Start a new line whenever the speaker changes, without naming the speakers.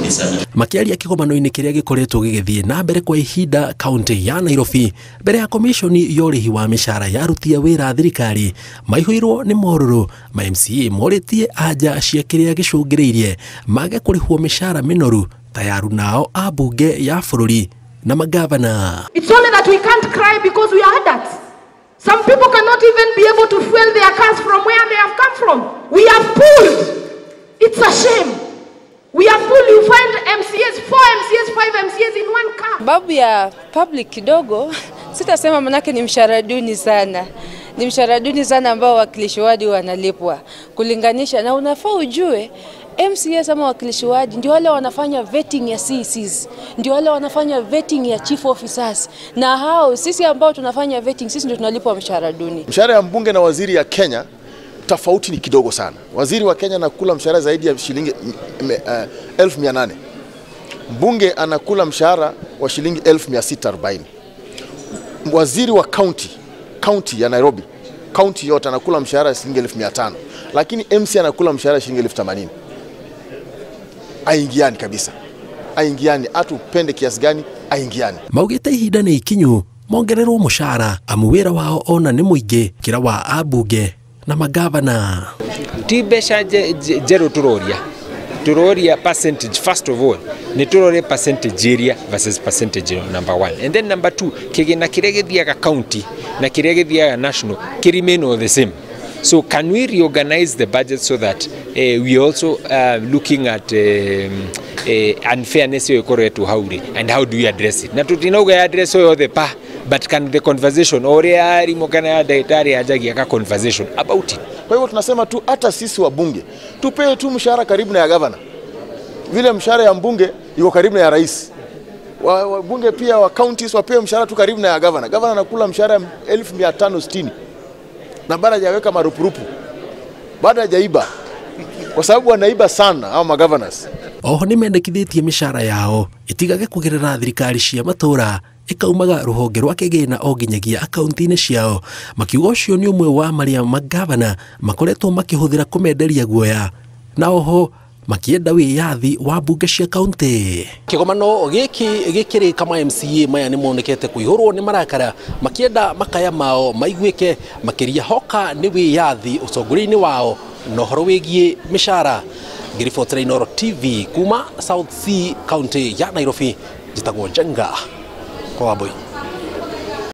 Makĩaria kĩgomano-inĩ kĩrĩa gĩkoretwo gĩgĩthiĩ na mbere kwa ihinda kaunti ya Nairobi mbere ya komishoni ya ũrĩhi wa mĩcara ya aruti a wĩra a thirikari maihũirwo nĩ morũrũ ma MCA morĩtie anja cia kĩrĩa gĩcũngĩrĩirie mage kũrĩhwo mĩcara mĩnoru ta ya arunao a mbunge ya bũrũri na magavana.
It's only that we can't cry because we are adults. Some people cannot even be able to fuel their cars from where they have come from. We have pulled. It's a shame. We are full. You find MCAs, 4 MCAs, 5 MCAs in one car.
Babu ya public kidogo, sitasema manake ni mshahara duni sana. Ni mshahara duni sana ambao wakilishi wadi wanalipwa. Kulinganisha na unafaa ujue MCAs ama wakilishi wadi ndio wale wanafanya vetting ya CECs, ndio wale wanafanya vetting ya chief officers, na hao sisi ambao tunafanya vetting sisi ndio tunalipwa mshahara duni.
Mshahara ya mbunge na waziri ya Kenya tofauti ni kidogo sana. Waziri wa Kenya anakula mshahara zaidi ya shilingi 1800. Mbunge anakula mshahara wa shilingi 1640. Waziri wa county ya Nairobi, county yote anakula mshahara shilingi 1500. Lakini MC anakula mshahara shilingi 1080. Aingiani kabisa. Aingiani, hata upende kiasi gani, aingiani.
Maugite ihinda nĩ ikinyu mongererwo mũcara amu wĩra wao ona nĩ mũingĩ kĩra wa abunge na magavana.
Ti mbeca njerũ tũroria percentage. First of all nĩ tũrore percentage area versus percentage number 1, and then number 2 kĩgĩna kĩrĩa gĩthiaga county na kĩrĩa gĩthiaga national kĩ remain all the same. So can we reorganize the budget so that we also looking at unfairness ĩyo ĩkoretwo hau rĩ, and how do we address it? Na tũtinauga address yothe pa, but can the conversation ũrĩa arimũ kana ya ndagĩtarĩ anjagia ka conversation about it.
Kwa hivyo tunasema tu hata sisi wabunge tupewe tu mshahara karibu na ya governor. Vile mshahara ya mbunge iko karibu na ya rais. Wabunge pia wa counties wapewe mshahara tu karibu na ya governor. Governor anakula mshahara 1560. Na bado hajaweka marupurupu. Bado hajaiba. Kwa sababu wanaiba sana hao magovernors.
Oho nĩ mendekithĩtie mĩcara yao itigage kũgerera thirikari cia matũra ikaumaga rũhonge rwa kĩgĩna o nginyagia akaunti-inĩ ciao, makiuga ũcio nĩ ũmwe wa marĩa magavana makoretwo makĩhũthĩra kũmenderia guoya na oho makienda wĩyathi wa mbunge cia kaunti. Kĩgomano gĩkĩ gĩkĩrĩ kama MCA maya nĩ monekete kũihũrwo nĩ marakara makienda makaya mao maiguĩke makĩria hoka nĩ wĩyathi ũtongoria-inĩ wao na ũhoro wĩgiĩ mĩcara. Ngĩribotera Inooro TV kuma South C County ya Nairobi, njĩtagwo Njenga kwa Wambui.